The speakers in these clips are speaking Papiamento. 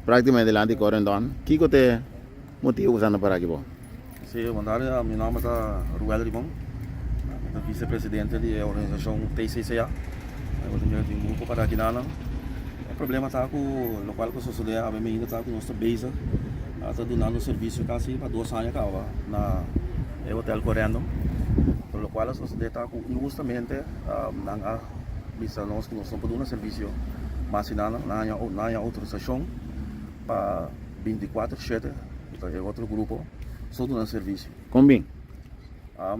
Práktikamente dilanti Corendon. Kiko ta e motibu ku sa na para aki bo? Sí, bon tardi. Mi nòmber ta Ruel Rimon. Mi ta visepresidente di e organisashon TCCA. Mi ta mira tin un grupo para akinanan. E problema ta ku lokual ku sosodé awe mainta ta ku nos ta bezig ta dunando servisio kasi pa dos aña kaba na e hotel Corendon. Pero lokual a sosodé ta ku inhustamente nan a bisa nos ku nos no por duna servisio mas i nan a haña outorisashon pa binti kuater shete ku ta e otro grupo so duna servisio. Kon bin?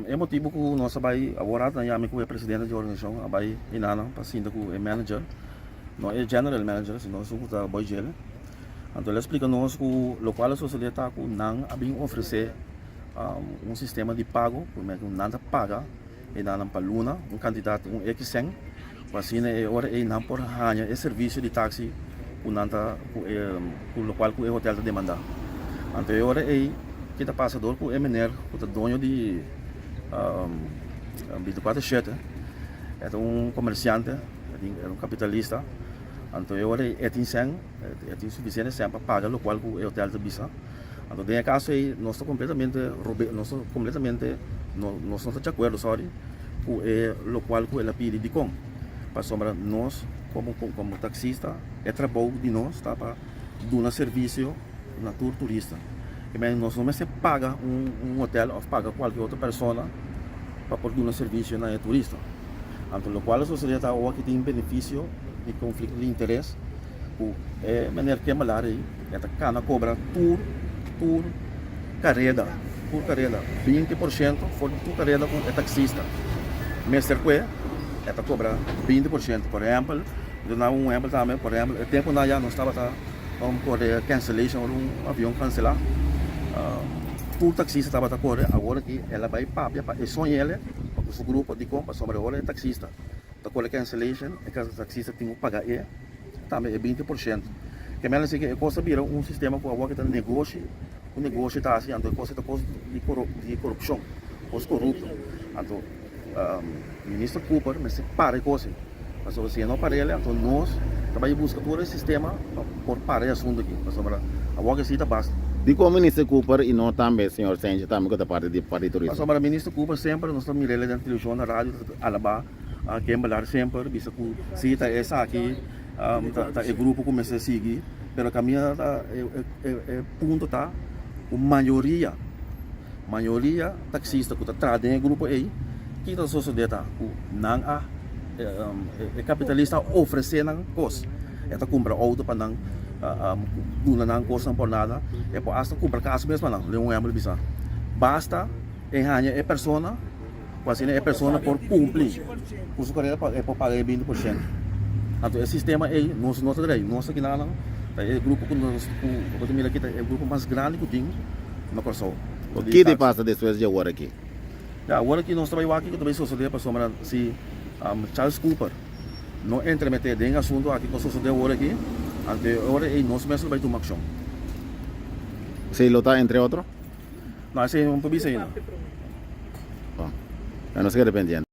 E motibu ku nos a bai awor a yami ku e presidente di organisashon a bai hinana pa sinta ku e manager, no e general manager sino esun ku ta Boy Jelle. Anto el a splika nos ku lokual a sosodé ta ku nan a bin ofresé un sistema di pago ku nan ta paga e nan pa luna un kantidat un ekis sèn ku asina e ora ei nan por haña e servisio di taksi ku nan ta ku e ku lokual ku e hotel ta demandá. Anto e ora ei ke ta pasa dor ku e mener ku ta doño di bintikuater shete e ta un komersiante e ta un kapitalista anto e ora ei e tin sèn e tin sufisiente sèn pa paga lokual ku e hotel ta bisa. Anto den e kaso ei nos ta kompletamente robe nos ta kompletamente no nos no ta di akuerdo sòri ku e lokual ku el a pidi dikon pasobra nos komo komo taksista e trabou di nos ta pa duna servisio na tur turista i men nos no mester paga un un hotel òf paga kualke otro persona pa por duna servisio na e turista anto lokual a sosode ta awor ki tin benefisio di konflikto di interes. Ku e meneer Kemelaar ei e ta kana kobra tur tur kareda tur kareda 20% for di tur kareda ku e taksista mester kue e ta kobra 20%. Por ehèmpel mi ta duna un ehèmpel tambe por ehèmpel e tempunan ya nos tabata kore cancellation ora un avion kanselá tur taksista tabata kore awor aki el a bai papia pa e soñele pa ku su grupo dikon pasobra ora e taksista Ta kore cancellation e taxista tin ku paga e tambe e 20%. Ke mester si ke e kos a bira un sistema ku awor ke ta negoshi, un negoshi ta hasi anto e kos ta kos di di korupshon, kos korupto. Anto Minister Cooper mester para e kos ei, pasobra si e no para el anto nos ta bai buska tur e sistema pa por para e asuntu aki, pasobra awor ke si ta basta. Dikon Minister Cooper i no tambe señor Senje tambe ku ta parti di Partido Turismo? Pasobra Minister Cooper semper nos ta mir'el den televishon na radio ta alabá. A Kembelar semper bisa ku si ta esaki ta e grupo ku mester sigui, pero kaminda ta e punto ta ku mayoria mayoria taksista ku ta traha den e grupo ei ki ta sosode ta ku nan a e kapitalista a ofrese nan kos e ta kumpra outo pa nan duna nan kosnan por nada e por asta kumpra kas mes pa nan un ehèmpel bisa basta e haña e persona. Ku asina e persona por kumpli ku su karera pa e por paga e 20%. Anto e sistema ei nos no ta drei. Nos aki nan ta e grupo ku nos ku bo ta mira aki ta e grupo mas grandi ku tin na Kòrsou. Ki ta pasa despues di awor aki? Ya, awor aki nos ta bai wak kiko ta bai sosodé pasobra si Charles Cooper no entremeté den e asuntu aki ku a sosodé awor aki, anto e ora ei nos mes lo bai tuma akshon. Esei lo ta entre otro? No, esei no por bisa ainda. Bon, nos keda pendiente.